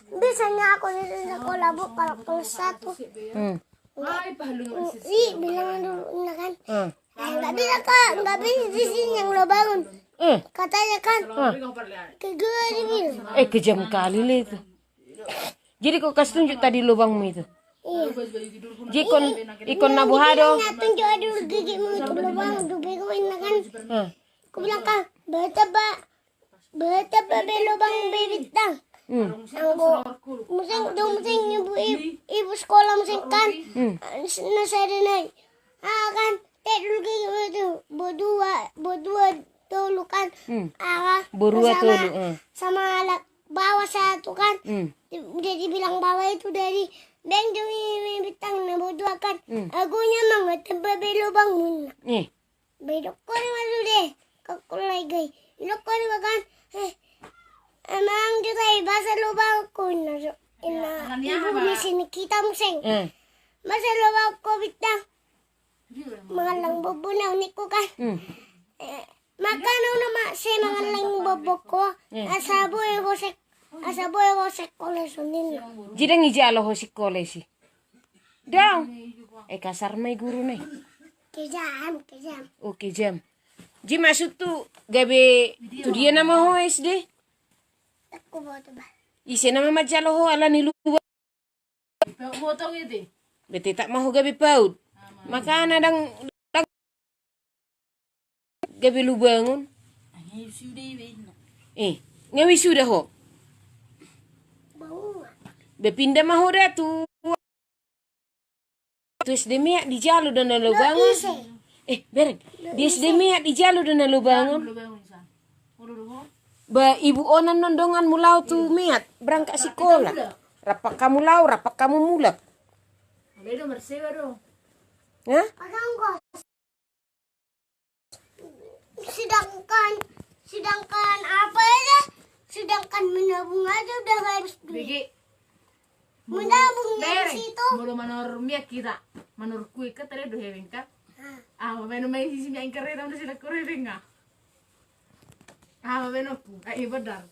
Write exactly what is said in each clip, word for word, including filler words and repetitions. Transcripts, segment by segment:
Biasanya aku di sekolah buka kelas satu. Hmm. I bilang dulu, nah kan. Hmm. Nggak bisa, Kak, nggak bisa di sini yang lo bangun. Hmm. Katanya kan. Hmm. Ke gue dibilang. Eh, kejam kali le itu. Jadi kau kasih tunjuk tadi lubangmu itu? Iya. Jadi kon, ikon na boha do? Nah, tunjuk dulu gigimu itu lubang, tuh bego ini kan. Hmm. Aku bilang, "Kak, baca, Pak." Beta pe be lobang be bintang. Hmm. Anggo muse, dung muse ibu, ibu, ibu sekolah muse kan. Hmm. Na sada nai. Ah kan, tek dulu ke itu. Bodua, bodua tolu kan. Hmm. Ah, bodua tolu, eh. Sama alat bawa satu kan. Hmm. Dia dibilang bawa itu dari beng demi bintang na bodua kan. Hmm. Agunya mang tempat be lobang mun. Eh. Be dokkon ma sude, kakulai gai. Dokkon ma kan, eh, emang juta i basa lobangku, na so, ina, ibu ni sini kita museng. Eh. Basa lobangku bintang. Mangallang bobo na unikku kan. Hmm. Eh, makana na ma se mangallang boboku. Eh. Asa boe bosek, asa boe bosek kole sonin. Jadi ndang ijalo ho sikola i si. Dong. Eh, kasar ma i guru na i. Kejam, kejam. Oh, kejam. Jadi maksud tu gabe tu dia nama ho S D? Aku bawa tu bah. Ise nama manjalo ho ala ni luba. Potong itu. Bete tak mau gabe paut. Makana ndang gabe lubangon. Eh, nga wisuda ho. Be pinda ma ho da tu, tu S D Meak dijalo da na lubangon. Eh, bereng. Di S D Meak dijalo da na lubangon. Ba ibu onan non dongan mulak tu Meak berangkat sikola. Rapak kamu lao, rapak kamu mulak. Hah? Sedangkan, sedangkan apa aja? Sedangkan menabung aja udah habis duit. Menabung dari situ. Molo manor Meak kita, manor kue ke tadi do heweng kan? Ah, main main sisi Meak ingkar ya tahu nasi lekor heweng ah. Ah, main aku, eh, benar.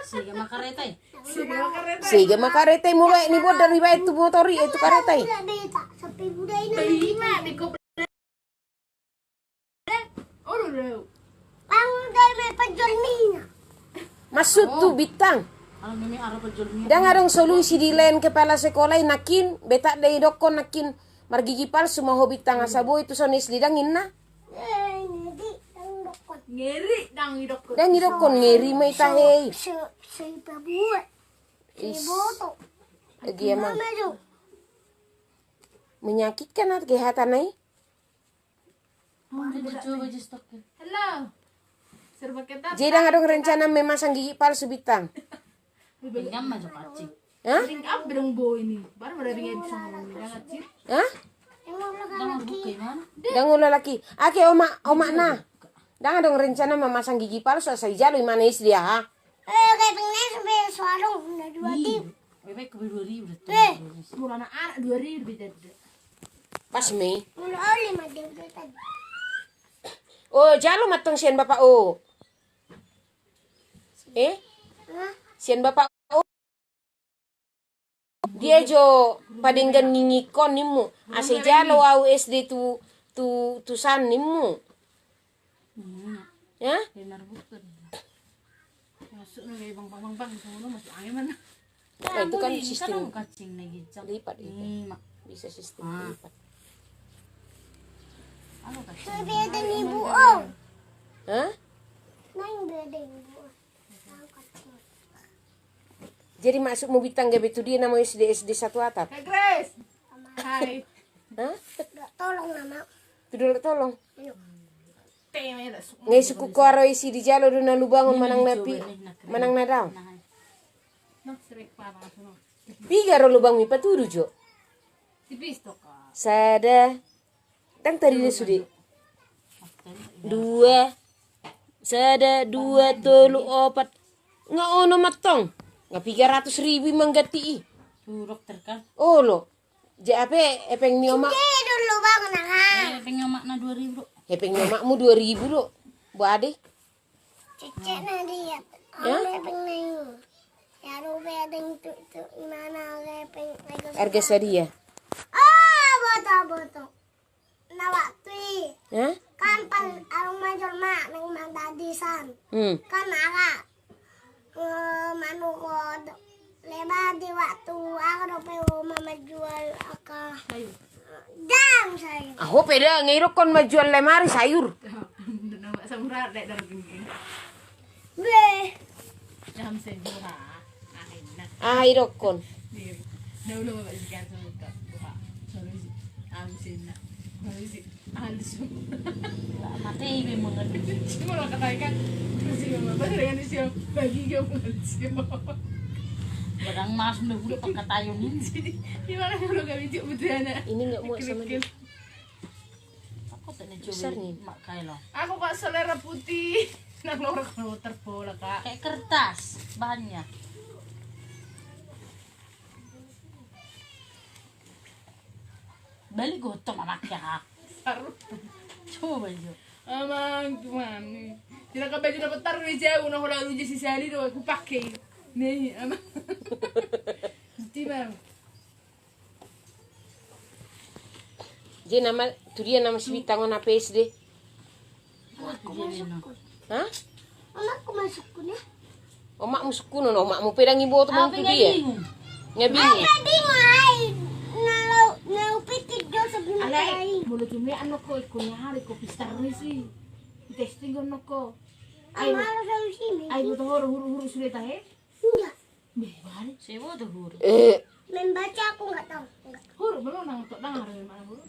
Sega ma kareta i. Sega ma kareta i. Sega ma kareta i, mulai ni bodar ibaen tu motor i, eh, tu kareta i. Sampai buda ini. Maksud tu bintang. Ndang adong solusi di laen kepala sekolah i nangkin, betak da idokkon nangkin margigi palsu ma ho bintang asa boi tu son S D dangin na. Ngeri, ndang idokkon. Ndang idokkon, ngeri ma i tahe i. Menyakitkan ate hata na i. Jadi ndang adong rencana memasang gigi palsu bintang. Hah? Hah? Ndang olo laki. Ake omak, omak na. Ndang adong rencana memasang gigi palsu asa ijalo imana S D aha. Eh, kayak pengen sampai suarung udah dua tim. Pas me. Oh, jalo ma tong sian bapak o. Eh? Sian bapak o. Dia jo padenggan ngingikon nimmu. Asa ijalo au S D tu, tu, tu san nimmu. Ya? Nah, itu kan sistem lipat itu. Bisa sistem lipat. Hah? Jadi maksudmu bintang gabe tu dia nama S D, S D satu atap? Hah? Tolong nama. Tu dulu tolong. Ngai suku kuaro isi dijalo do na lubangon manang na pi, manang na dao. Piga ro lubangmi patudu jo. Sada. Ndang tarida sude. Dua. Sada, dua, tolu, opat. Nga ono ma tong. Nga piga ratus ribu i mangganti i. Olo. Ja ape hepeng ni omak. Hepeng ni omakmu dua ribu do. Bade. Cecek na dia. Ya? Arga sadia? Ah, boto, boto. Na waktu i. Ya? Kan pas arung major ma nang mandadisan. Hmm. Kan ara. Eh, manukod. Leba di waktu ara dope ma manjual angka. Sayur. Dang sayur. Aho pe da, nga idokkon manjual lemari sayur. Nama samura dek dalam gini. Be. Jam sebuah. Akhirnya. Ah, idokkon. Dia. Dahulu bapak sekian sebentar. Buka. Solusi. Am sina. Solusi. Alsu. Mati ibu mengerti. Cuma lo katakan. Terus dia bapak dengan dia bagi dia mengerti. Barang mas udah udah pakai tayo nih. Jadi, di mana kalau kami cuk betul anak? Ini nggak muat sama dia. Aku tak nih coba. Besar nih. Mak kayak lo. Aku kok selera putih. Nang lorok lo terpola kak. Kayak kertas banyak. Balik gotong anak ya. Saru. Coba jo. Amang tuan. Tidak ke baju dapat taruh di jauh, nah kalau uji si Sali do aku pakai. Nih, amang. Mesti bang. Jadi nama tu dia nama si Bintang on apa S D? Omakku masukku. Hah? Omakku masukku nih. Omakmu sukkunon, omakmu pe dang iboto. Apa tu dia? Nga bingung. Nga bingung. Apa bingung ai? Nalo nau pitik do sebelum. Alai, molo cuma anu ko ikutnya hari ko pistar risi. Testing ko noko. Ai, ai boto horo huru huru sudah tahe. Iya. Bebal. Saya mau tuh huruf. Eh. Membaca aku nggak tahu. Nggak. Huruf belum nang untuk dengar memang huruf.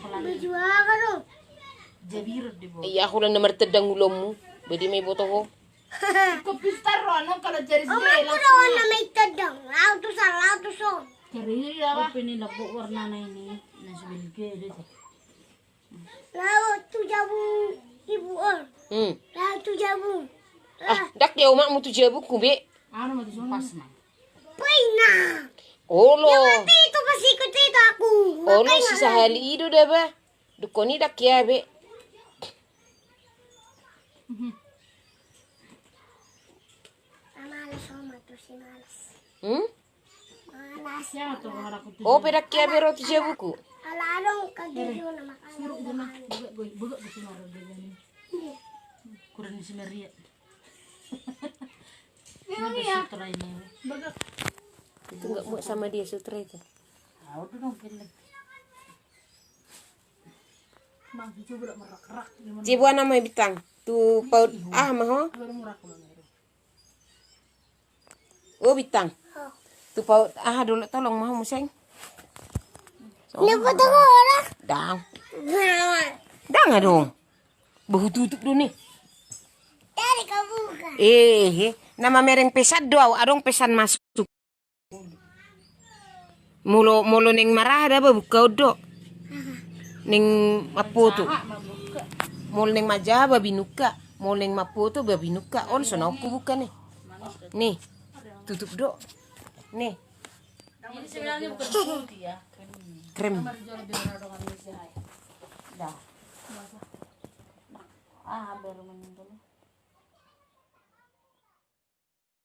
Baju apa tuh? Jabiran di bawah. Iya, aku udah nomor tedang ulommu. Bedi mai boto ho. Kopi star ro anu kalau jadi. Om aku udah warna mai tedang. Lau tuh salah tuh so. Jadi apa? Ini lebok warna ini. Nasi belge deh. Laut tu jabu ibu on. Hmm. Laut tu jabu. Ah, dak dia omakmu tu jabu ku be. Anu mati sono. Pas ma. Pina. Olo. Ya mati itu pas ikut itu aku. Olo. Makanya si sahali ido da ba. Dukoni dak ya be. Mhm. Males omak tu si males. Hmm? Males. Ya, tuh, harap aku tuh. Oh, pedak ya bero tu jabuku. Ala adong kagio nama. Suruh dia mah. Begak gue, begak gue sih marah dia nih. Kurang si Maria. Memang iya. Sutra ini. Begak. Itu nggak muat sama dia sutra itu. Tahu tuh dong pilih. Mang, itu berak merak-rak gimana? Jibu ana mai Bintang. Tu paut aha ma ho? Baru merak, Bang. O Bintang. Tu paut aha dolo tolong ma ho museng. Ini foto orang. Dang. Nah. Dang adong. Bahu tutup do ni. Dari kamu buka. Eh, eh. Nama mereng pesan do au, adong pesan masuk. Molo, molo neng maraha da ba buka on do. Neng mapoto. Molo neng majaha ba binuka. Molo neng mapoto ba binuka. On so na on ku buka ni. Ni. Tutup do. Ni. Ini sebenarnya bukan putih ya, krim. Krim. Sama dijual di mana dengan Indonesia ya? Dah. Ah, baru menyentuh.